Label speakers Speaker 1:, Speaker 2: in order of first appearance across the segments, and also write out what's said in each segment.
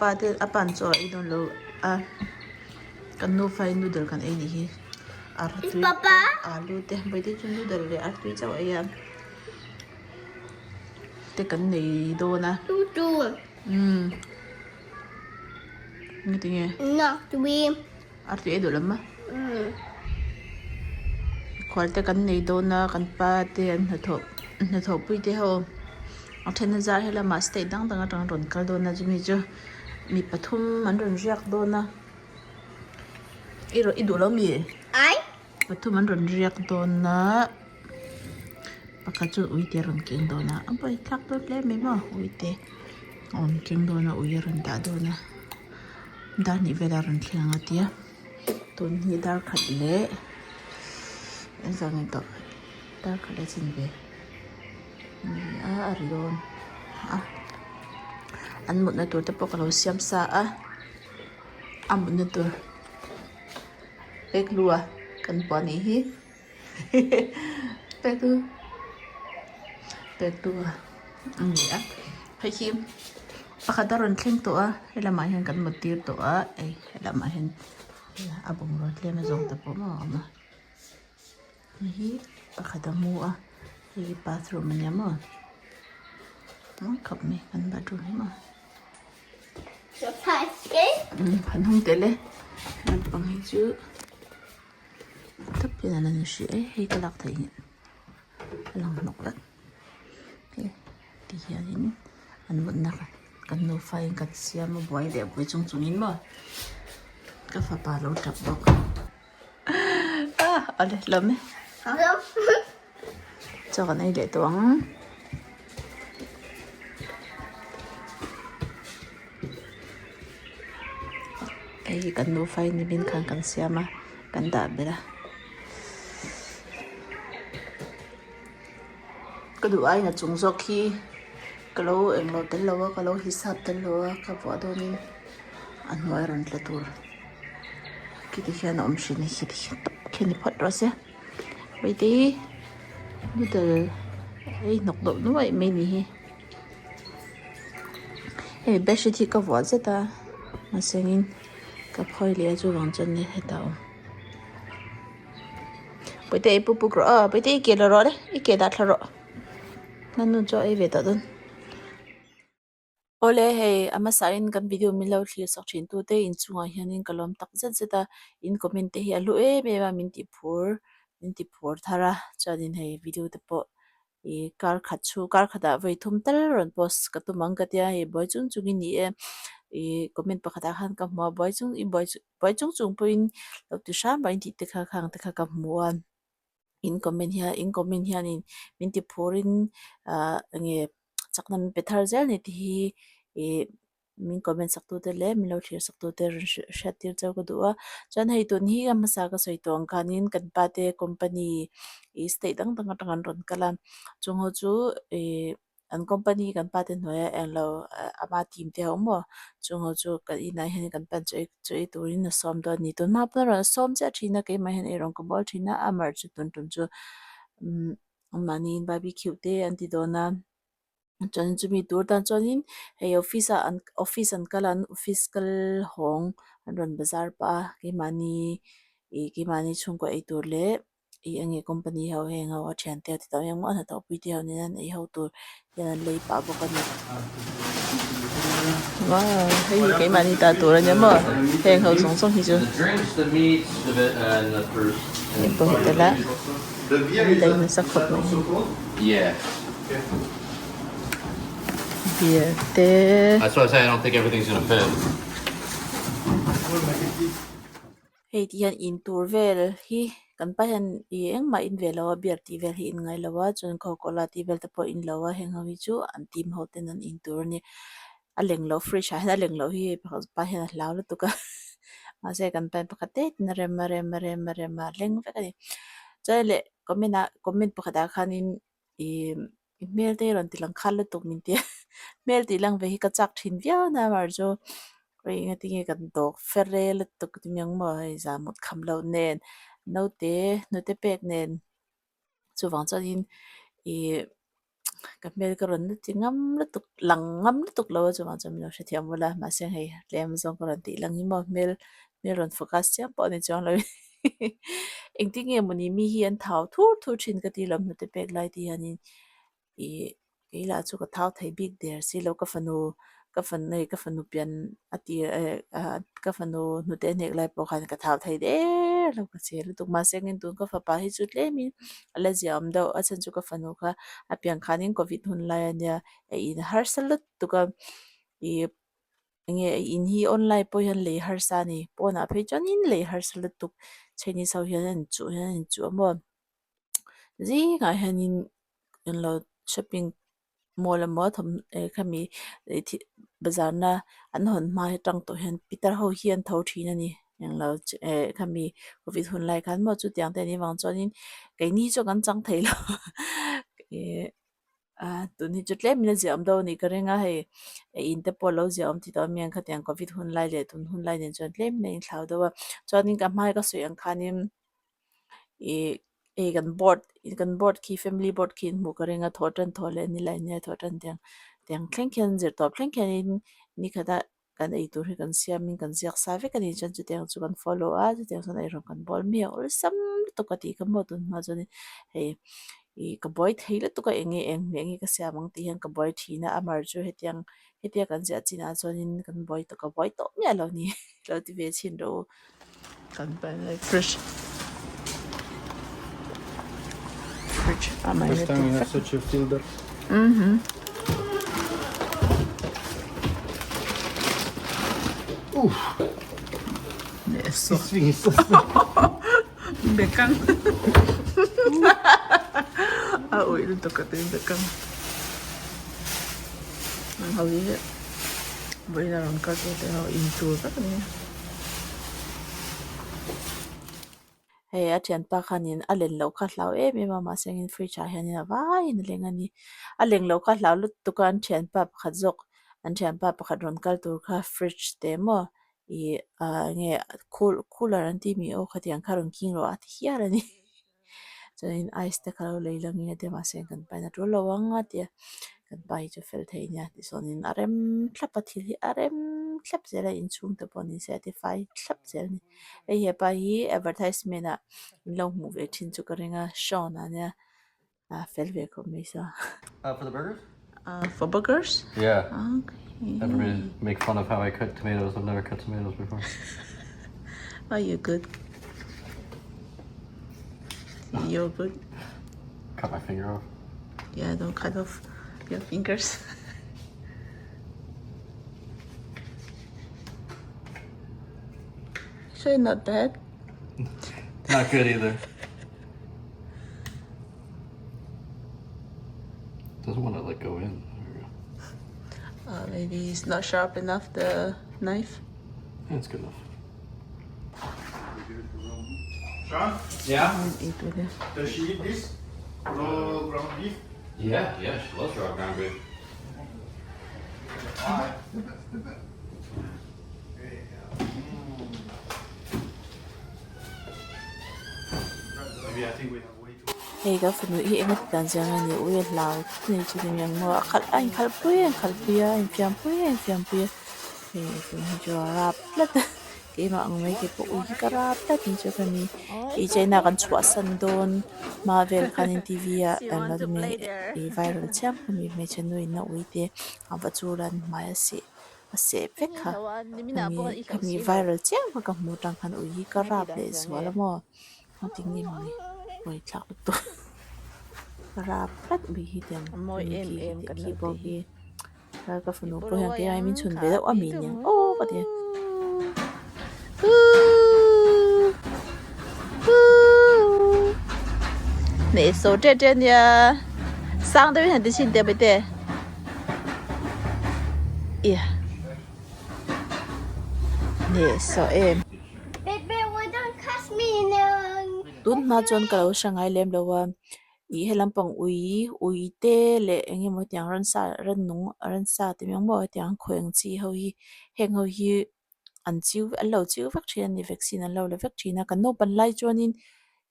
Speaker 1: pa te a pa'n chaw a ei dawn lo a kan nufa in noodle kan ei nih hi artui te alu te bawihte chu noodle leh artui chauh a ei a te kan nei dawn a umm engtin nge artui ei duh lo maw khual te kan nei dawn a kan pa te an hnathawh hnathawh pui te ho a then a zar helamah state dang dang atang an rawn kal dawn a chumi chu mi pathum an rawn riak dawn a i rawn i duh lo mi pathum an rawn riak dawn a pakhat chuan uite a rawn keng dawn a a buaithlak dawn hle mai maw uite a rawn keng dawn a ui a rawn dah dawn a dar hnih velah a rawn thleng ang a tia tun hi dar khat leh engzah nge tawh dar khat leh chin ve ni a a ri dawn a an mutna tur te pawh ka lo siam sa a a mutna tur pek lu a kan puah nih hi pek lu pek lu a a ni a hei hi pakhat a rawn thleng tawh a helamah hian kan mut tir tawh a hei helamah hian a bungrua tlem a zawng te pawh maw a awm a hei hi pakhat a mu a hei hi bathroom a nia maw mawi khawp mai kan bathroom hi maw. Han hung tel e naupang hi chu tap hian an han hria e hei ka lak theih hi a lang hnawk vek hei ti hianin an mutna kan nufa in kan siam a buai leh buai chung chungin maw ka fapa lo tap bawk a awle hlawm e Chaw kan ei leh tawh ang. Hei hi kan nufa in nimin khan kan siam a kan dah belh a. Ka duh aiin a chung zawk hi ka lo englo tel lo a ka lo hisap tel lo a ka vuah dawnin a hnuai rawn tla tur khiti hian a awm hrin a khiti hian tawp khi a ni phawt rawh se. Hei noodle ei hnawk deuh nuaih mai ni hi hei bedsheet hi ka vuah zet a mahsengin ka phawi leh a chuvang chuan hetah a awm pawite ei puk puk rawh aw pawite i ke la rawh le i ke dah thla rawh nanu chu a ei ve tawh dawn. Awle hei a hmasain kan video min lo thlir sak thin tute inchungah hianin ka lawm tak zet zet a in comment te hi a hlu em em a min ti phur min ti phur thar a chuanin hei video te pawh ih kar khat chhu kar khatah vawi thum tal rawn post ka tum ang ka tia hei buai chung chungin ni e ih comment pakhatah khan ka hmu a buai chung i buai buai chung chung pawhin lo ti hram a in tih te kha khang te kha ka hmu a in comment hian in comment hianin min ti phurin ah enge chakna min pe thar zel a ni tih hi ih min comment sak tute leh min lo thlir sak tute rawn hriat tir chauh ka duh a chuan hei tun hi a hmasa ka sawi tawh ang khanin kan pa te company ih state dang dang atang an rawn kal a chung ho chu ih an company kan pa te hnuaia englo ama team te ho maw chung ho chu kan inah hian kan pan chaw ei chaw ei turin a sawm dawn a ni tun hma pawh erawh a sawm chiah thin a keimah hian eirawng ka bawl thin a amah chu tun tum chu umm mahniin barbecue te an ti dawn a chuan chumi tur tan chuanin hei office ah an office an kal a an office kal hawng an rawn bazar pah a keimahni ih keimahni chhungkaw ei tur leh. Ih enge company ho heng ho a thiante ho ti tawh engemaw a hnathawh pui te ho nen an ei ho tur hian an lei pah bawk a ni. Wow hei hi keimahni ta tur a nia maw heng ho zawng zawng hi chu heng pawh hi tel a an lei nasa khawp mai beer te. Hei ti hian in tur vel hi kan pa hian ih engmah in ve lo a beer tih vel hi in ngai lo a chuan coca cola tih vel te pawh in lo a heng ho hi chu an team ho ten an in tur a ni a leng loh fridge ah hian a leng loh hi hei pakhat pa hian a hlau lutuk a mahse kan pa hian pakhat te ten a rem a rem a rem a rem a leng vek a ni chuan leh comment ah comment pakhat ah khanin ih i hmel te hi rawn ti lang khat lutuk min ti a hmel tih lang ve hi ka chak thin viau na mar chu hei engati nge kan dawk fer e lutuk ti mai ang maw hei zan mut kham loh nen naute hnute pek nen chuvang chuanin ih Ka hmel ka rawn ti ngam lutuk lang ngam lutuk lo a chuvang chuan min lo hrethiam ula mahse hei tlem zawng ka rawn tih lang hi maw hmel hmel rawn focus chiam pawh a ni chuang lo engtin nge mawni mi hi an thau thur thur thin ka ti lo hnute pek lai te hianin ih kei lah chu ka thau thei bik der si lo ka fanu ka fanu hei ka fanu pian a tir eh ka fanu hnute a hnek lai pawh khan ka thau thei der lo ka che lutuk mahse engin tun ka fapa hi chu tlemin a la zia awm deuh a chhan chu ka fanu kha a pian khanin covid hun lai a nia a in harsa lutuk a ih enge a in hi online pawh hian lei harsa a ni pawnah phei chuanin lei harsa lutuk chinese ho hian an inchuh hian an inchuh a maw zingah hianin englo shopping mall emaw thawmhnaw khami bazar na an hawn hma atang tawh hian pitar ho hi an tho thin a ni englo eh khami covid hun lai khan maw chutiang te anih avang chuanin keini chu kan chang thei lo eh ah tun hi chu tlemin a ziahawm deuh a nih ka ring a hei a in te pawh a lo ziahawm tih tawh amiang khatiang covid hun lai leh tun hun lai nen chuan tlemin a inthlau deuh a chuanin ka hmai ka sawi ang khanin ih hei kan board kan board khi family board khi an hmuh ka ring a thawh tan thawh leh nilai nia thawh tan tiang tiang thleng khian zir tawp thleng khianin nikhat a kan ei tur hi kan siamin kan ziak sa vek a ni chuan chutiang chu kan follow a chutiang chuan eirawng kan bawl mai a awlsam lutuk a tih kha maw tun hma chuanin hei ih ka buai thei lutuk a eng nge eng hmeh nge ka siam ang tih hian ka buai thin a amar chu hetiang hetia kan ziah chinah chuanin kan buai tawh ka buai tawh miah lo ni lo ti ve chhin rawh u. Kan pan lai fridge fridge a mai
Speaker 2: First time you have such a filter.
Speaker 1: Mhm.
Speaker 2: Oof.
Speaker 1: Eso.
Speaker 2: This thing is so small.
Speaker 1: Bekang. A ui lutuk ka tui bekang. Ang ho hi vawiin a rawn kal tur te ho in tur vek a nia. Hei a thianpa khanin a len loh kha hlau em em a mahse engin fridge ah hianin a vaiin a leng a ni. A leng loh kha hlau lutuk a an thianpa pakhat zawk an thianpa pakhat rawn kal tur kha fridge te maw ih ah enge cooler an tih mi aw khatiang kha rawn king rawh a ti hial a ni. Chuanin ice te kha lo lei lang in a tia mahse kan pain a tul lo ang a tia kan pa hi chu fel thei nia tichuanin a rem thlap a thil hi a rem thlap zel a inchhung te pawh ni se a tifai thlap zel a ni hei hepa hi advertisement ah min lo hmuh ve thin chu ka ring a Sean a nia a fel ve khawp mai sa.
Speaker 2: Uh, for the burgers?
Speaker 1: Uh, for burgers?
Speaker 2: Yeah.
Speaker 1: Okay.
Speaker 2: Everybody make fun of how I cut tomatoes. I've never cut tomatoes before.
Speaker 1: Are you good? You're good.
Speaker 2: Cut my finger off.
Speaker 1: Yeah, don't cut off your fingers. Actually, not bad.
Speaker 2: Not good either. Doesn't want to like go in. There we go.
Speaker 1: Uh, maybe it's not sharp enough, the knife.
Speaker 2: That's good enough.
Speaker 3: Sean,
Speaker 2: Yeah?
Speaker 1: Eat with it.
Speaker 3: does she eat this? Raw ground beef?
Speaker 2: Yeah, yeah, she loves raw ground beef.
Speaker 3: Maybe I think we have way too.
Speaker 1: Hei ka fanu hi eng a ti dan chiang a ni ui a hlau nei chu ni ang maw a khalh a inkhalh pui a inkhalh pui a infiam pui a infiam pui a hei tun hi chu a rap tlat a keimah ang mai te pawh ui hi ka rap tlat ni chu ka ni ih china kan chhuahsan dawn hma vel khanin t v ah ih viral chiam khami hmeichhe nu in a ui te a va chul a an hmai a seh a seh vek kha khami khami viral chiam kha ka hmuh atang khan ui hi ka rap leh zual a maw. A ti nge mawni hawi thlak lutuk ka rap tlat mai hi tiang khi khi pawh khi ka fanu pawh hian keimah min chhun ve deuh a mi aniang aw ka ti a. Hnehsawh ṭet ṭet ania sang deuhin han ti chhin teh maite hnehsawh em. Tun hma chuan ka lo hre ngai lem lo a, ih he lampang ui ui te leh eng emaw tiang ransa rannung ransa ti mai ang maw hetiang khawi ang chi ho hi heng ho hi an chiu an lo chiu vek thin a ni vaccine an lo la vek thin a kan naupan lai chuanin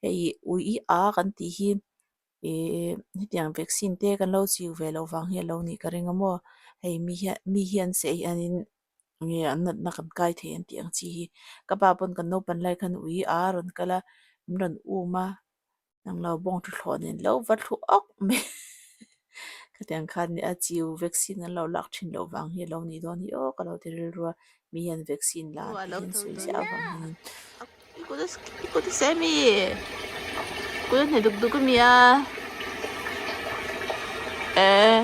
Speaker 1: hei ui a kan tih hi. Ihh hetiang vaccine te kan lo chiu ve loh vang hi a lo nih ka ring a maw hei mi hian mi hian seh hianin nge an natna kan kai thei an tih ang chi hi ka pa pawn kan naupan lai khan ui a rawn kal a min rawn um a nang lo bawng thuthlawh nen lo va thlu awk mai khatiang khan a chiu vaccine an lo lak thin loh vang hi a lo nih dawn hi aw ka lo ti rilru a mi hian vaccine la tih hi an sawi ziah avang hianin. I kut a i kut a seh ami kut a hne duk duk ami a eh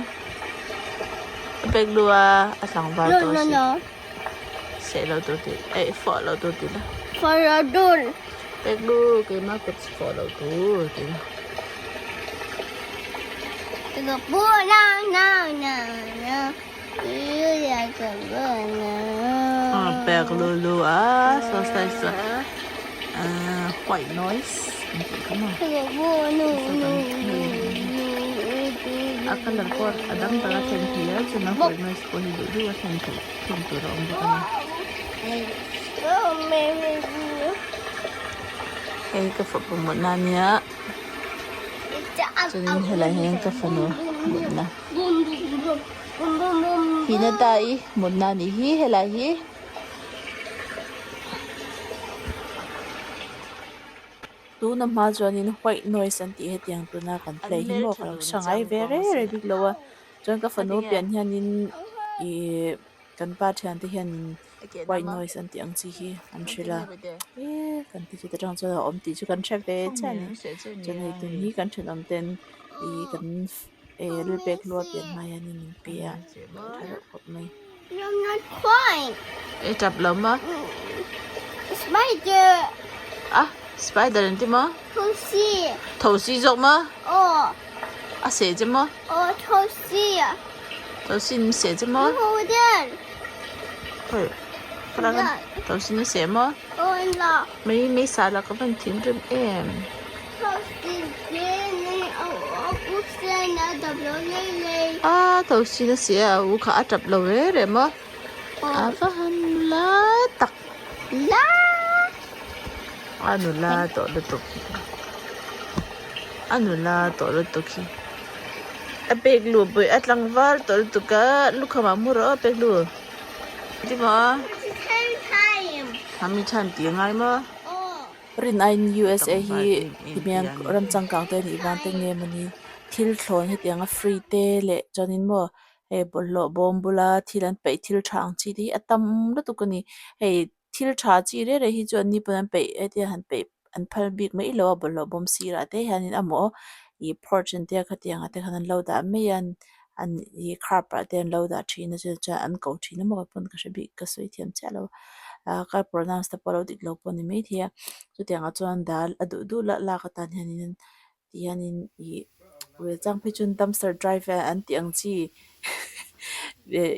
Speaker 1: a bag lu a a tlangval tawh a si seh lo tur tih eh fawh lo tur tih la bag lu keimah kut fawh lo tur tih la. Pek lu lu a so sai sa white noise an tih kha maw a colour pawh a dang dang a then thei a chuan a white noise pawh hi duh duh a then theih then tur a awm bawk a ni hei ka fapa mutna a nia chuanin helai hian ka fanu mutna. Hinata i mutna anih hi helai hi. Tuna hma chuanin white noise an tih hetiang tuna kan play hi maw ka lo hre ngai ve rei rei bik lo a chuan ka fanu pian hianin ihh kan pa thiante hianin white noise an tih ang chi hi an hrilh a eee kan ti chu ta tang chuan a awm tih chu kan hre ve chiah a ni chuan hei tun hi kan thenawm ten ihh kan. Eh rilpek lua pian hma hian in pe a tha reuh khawp mai. E tap lo maw?
Speaker 4: Spider.
Speaker 1: Ah spider an ti maw?
Speaker 4: Thosi.
Speaker 1: Thosi zawk maw?
Speaker 4: Aw.
Speaker 1: A seh che maw?
Speaker 4: Aw thosi.
Speaker 1: Thosi in seh che maw? Khawi thosi in a seh maw?
Speaker 4: Aw la.
Speaker 1: Mai mai sa la ka van thim rem em. A thosin a si a a u kha a tap lo reng reng a a va han nula tak a nula tawh lutuk a nula tawh lutuk hi a pek luh pawih a tlangval tawh lutuk a lukham ah mu rawh aw pek luh emaw a mi chhan tih a ngai maw. Rin aiin USA hi timiang ram changkang te anih vang te nge mawni thil thlawn hetianga free te leh chuanin maw hei bawlhhlawh bawm bula thil an peih thil tha ang chi te hi a tam lutuk a ni hei thil tha chi reng reng hi chu an ni pawn an peih hetia han peih an phal bik mai lo a bawlhhlawh bawm sirah te hianin amaw ih porch an tia khatiang ah te khan an lo dah mai a an ih carp ah te an lo dah thin a chuan chuan an ko thin a maw pawn ka hre bik ka sawi thiam chiah lo a ka pronounce te pawh a lo dik lo pawh a ni maithei a chutiang ah chuan dal a duh duh lah lak atan hianin ti hianin ih chang phei chuan dumpster drive an tih ang chi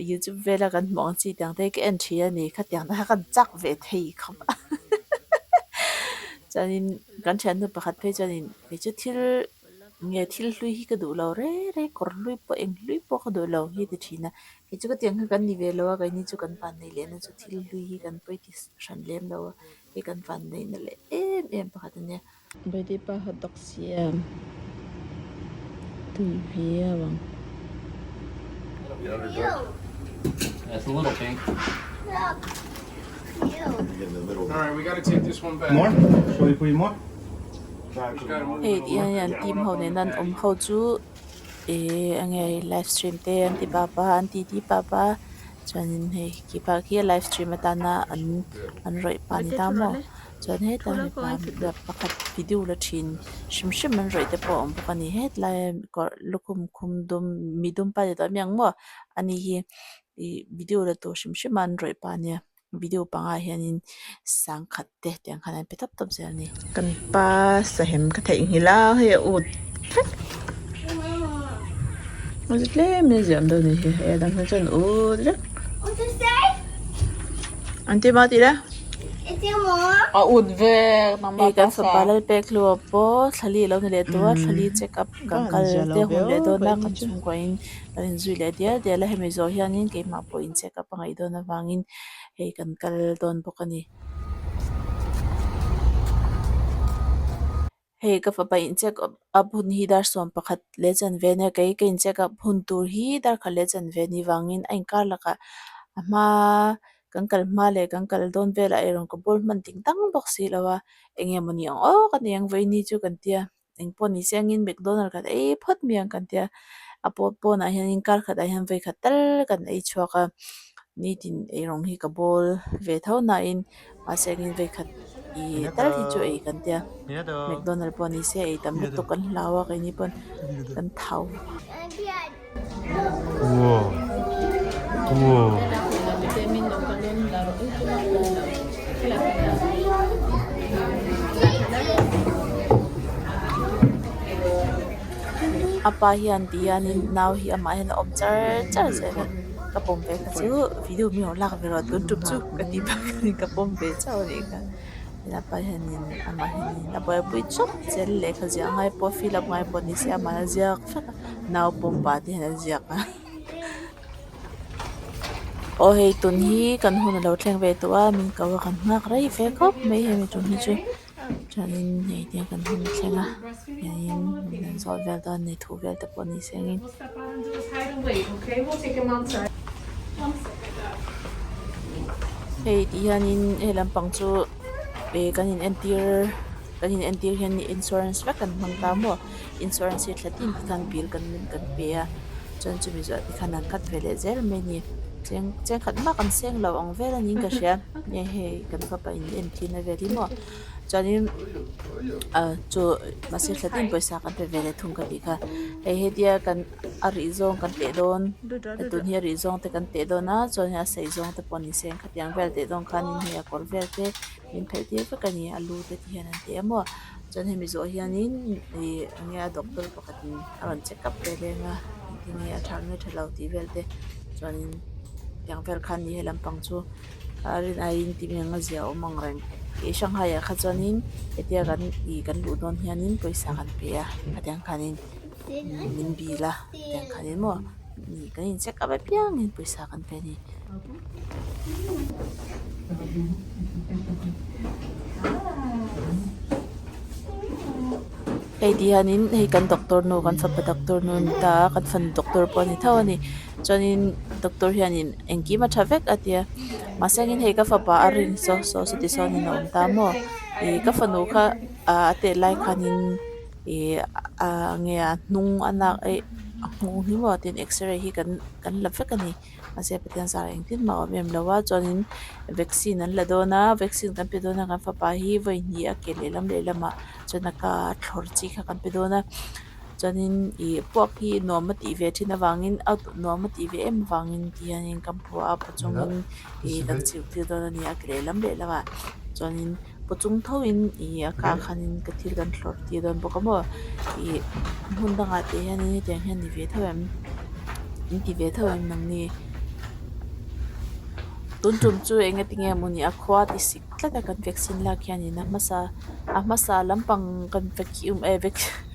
Speaker 1: youtube vela kan hmuh ang chi tiang te hi ka en thin a ni khatiang te kha kan chak ve thei khawp a chuanin kan thiannu pakhat phei chuanin kei chu thil. Nge thil hlui hi ka duh lo reng reng kawr hlui pawh eng hlui pawh ka duh lo hi ti thin a kei chu ka tiang kha kan ni ve lo a keini chu kan van neih leh na chu thil hlui hi kan pawi ti hran lem lo a hei kan van neih na leh em em pakhat a nia. Birthday pa hot dog siam tui viau ang.
Speaker 2: It's a little pink.
Speaker 3: Alright, we gotta take this one back. More? Shall we put more?
Speaker 1: Hei tih hian an team ho nena an awm ho chu ihh enge live stream te an ti pah pah a an ti ti pah pah a chuanin hei kipa khi a live stream atana an an rawih pah a ni ta maw chuan hetah mipa pakhat video la thin hrim hrim an rawih te pawh a awm bawk a ni hetlai a kawr lukhum khum dum mi dum pa ni tawh amiang maw ani hi ih video la tur hrim hrim a an rawih pah a nia. Video pangah hianin sangkhat te tiang khan an pe tawp tawp zel a ni. Kan pa sahem ka theihnghilh a hei a ut vek a zu tlem in a ziam deuh a ni hi hei a dang hi chuan ut vek an ti maw tih le
Speaker 5: a ut vek
Speaker 1: hei kan fapa Lalpek hlua pawh thlali a lo ni leh tawh a thlali check up kan kal te hun leh dawn a kan chhungkua in kan inzui leh dial dial a hemi zawh hianin keimah pawh in check up a ngaih dawn avangin hei kan kal dawn bawk a ni. Hei ka fapa in check up hun hi dar 11 leh chanve nia kei ka in check up hun tur hi dar khat leh chanve ni vangin a inkar lakah a hma kan kal hma leh kan kal dawn velah erawh ka ball hman ting tang bawk si lo a eng nge mawni ang aw ka ni ang vawiini chu kan tia engpawh ni se angin McDonald kan ei phawt mai ang kan tia a pawn pawnah hianin kar khatah hian vawi khat tal kan ei chhuak a nitin eirawng hi ka bawl ve tho nain mahse angin vawi khat ih tal hi chu ei kan tia McDonald pawh ni se ei tam lutuk kan hlau a keini pawn kan thau. A pa hian ti hianin nau hi amah hian a awm char char zel a ka pawm ve kha chu video mi rawn lak ve rawh tun tum chu ka ti phak a ni ka pawm ve chauh a nih kha. A pa hianin amah hianin a buaipui chawp zel lehkha ziah ngai pawh fill up ngai pawh ni se amah a ziak vek a nau pawm pah te hian a ziak a aw hei tun hi kan hun alo thleng ve tawh a min ko a kan nghak rei ve khawp mai hemi tum hi chu chuanin hei te kan hun a thleng a hianin min han zawh vel dawn a ni thu vel te pawh ni se engin. Hei tih hianin hei lampang chu eh kan in entir kan in entir hian insurance vek kan hmang ta maw insurance hi thla tin tikhan bill kan kan pe a chuan chumi zawh tikhan an cut ve leh zel mai a ni cheng cheng khat mah kan seng lo ang vel a niin ka hria nge hei kan fapa in entir na vel hi maw. Chuanin ah chu mahse thla tin pawisa kan pe ve leh thung ka tih kha hei hetia kan a rih zawng kan teh dawn tun hi a rih zawng te kan teh dawn a chuan a sei zawng te pawh ni se khatiang vel teh dawn khanin hei a kawr vel te min phelh tir vek a ni a lu te ti hian an ti a maw chuan hemi zawh hianin ih eng nge a doctor pakhatin a rawn check up ve leng a engtin nge a tha nge tha lo tih vel te chuanin tiang vel khan ni he lampang chu. A rin aiin tih eng a zia awm ang reng ih Shanghai ah kha chuanin hetia kan ih kan luh dawn hianin pawisa kan pe a hetiang khanin min bil a hetiang khanin maw ih kan in check up apiangin pawisa kan pe a ni. Hei ti hianin hei kan doctor nu kan fapa doctor nu a ni ta a kan fanu doctor pawh a ni tho a ni chuanin doctor hianin engkim a tha vek a tia mahse angin hei ka fapa a rin saw saw sawti sawnin a awm ta maw ih ka fanu kha ah a tet lai khanin ih ah nge a hnung a nak eih a nghawng hi maw tin x-ray hi kan kan la vek a ni mahse Pathian zar engtin mah a awm em lo a chuanin vaccine an la dawn a vaccine kan pe dawn a kan fapa hi vawi hnih a ke lehlam lehlamah chuan a ka a thlawr chi kha kan pe dawn a. Chuanin ih puak hi nuam a tih ve thin avangin a nuam a tih ve em avangin ti hianin kan phuah a paw chungin ih kan chhilh tir dawn a ni a lehlam lehlamah chuanin paw chung thoin ih a kah khanin ka thil kan thlawr tir dawn bawk a maw ih hmun dangah te hianin hetiang hian ni ve tho em in ti ve tho em nangni tun tum chu eng ati nge mawni a khua ti sik tlat a kan vaccine lak hianin a hmasa a hmasa lampang kan vacuum eh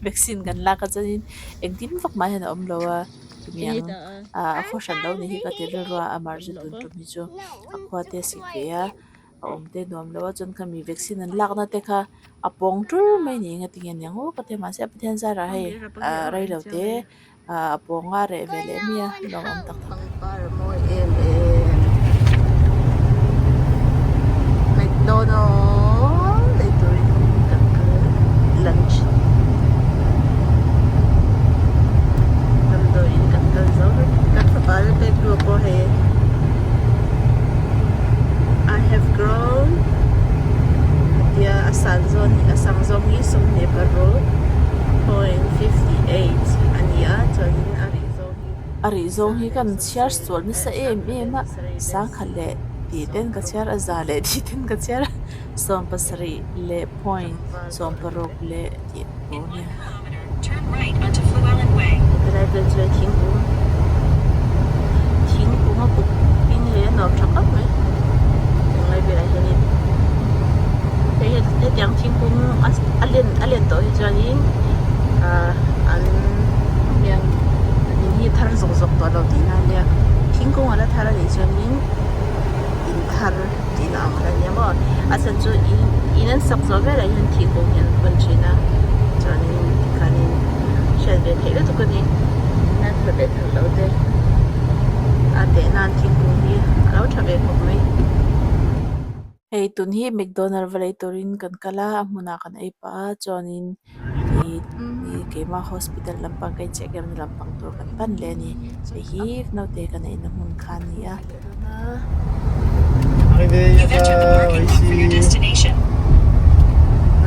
Speaker 1: vaccine kan lak a chuanin engtin vak mah hian a awm lo a timiang ah a khaw hran lo ni hi ka ti rilru a amah chu tun tum hi chu a khua te a sik ve a a awm te nuam lo a chuan khami vaccine an lak na te kha a pawng tul mai ni eng ati nge niang aw ka ti a mahse a Pathian zarah hei ah rei lo te ah a pawng a reh ve leh mai a nuam awm tak tak.
Speaker 5: Pangpar a mawi em em McDonald ei turin kan kal lunch damdawiin kan kal zo vek kan fapa te pek hnu pawh hei I have grown tia a san zawn hi a sang zawng hi 26 .58 a ni a chuanin a rih zawng hi
Speaker 1: A rih zawng hi kan chhiar sual nasa em em a sangkhat leh tih ten ka chhiar a za leh tih ten ka chhiar a 70 leh point 16 leh tih pawh a nia. Helai vel chu thingkung thingkung a buk in hei a nuam tha khawp mai helai velah hianin hei hetiang thingkung a len a len tawh hi chuanin ahh an hian in hi thar zawk zawk tawh lo tihna a nia thingkung a la thar a nih chuanin in thar tihna ang kha a nia maw a chhan chu in in an sak zawh velah hian thingkung hi an phun thin a.
Speaker 5: Chuanin tikhanin hriat ve theih lutuk a ni. Nan tha leh that loh te a teh nan thingkung hi a lo tha ve khawp mai.
Speaker 1: Hei tun hi McDonald va lei turin kan kal a, a hmunah kan ei pah a chuanin ih ih keimah hospital lampang ka incheck em lampang tur kan pan leh a ni. Hei hi naute ka neihna hmun kha a ni a.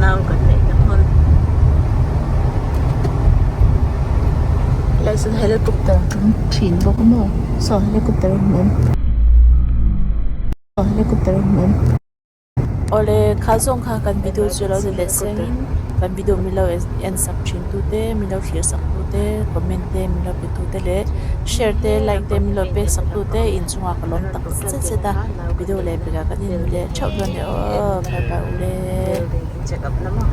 Speaker 5: Nau kan neihna hmun.
Speaker 1: Helai sawn helicopter a tum thin bawk a maw saw helicopter a hmu awm saw helicopter a hmu awm. Awle kha zawng kha kan video chu lo ni leh sengin kan video min lo en sak thin tu te min lo thlir sak tu te comment te min lo pe tu te leh share te like te min lo pek sak tu te inchungah ka lawm tak zet zet a video leh pekah kan inhmu leh theuh dawn e aw bye bye ule.
Speaker 5: Building in check up na maw.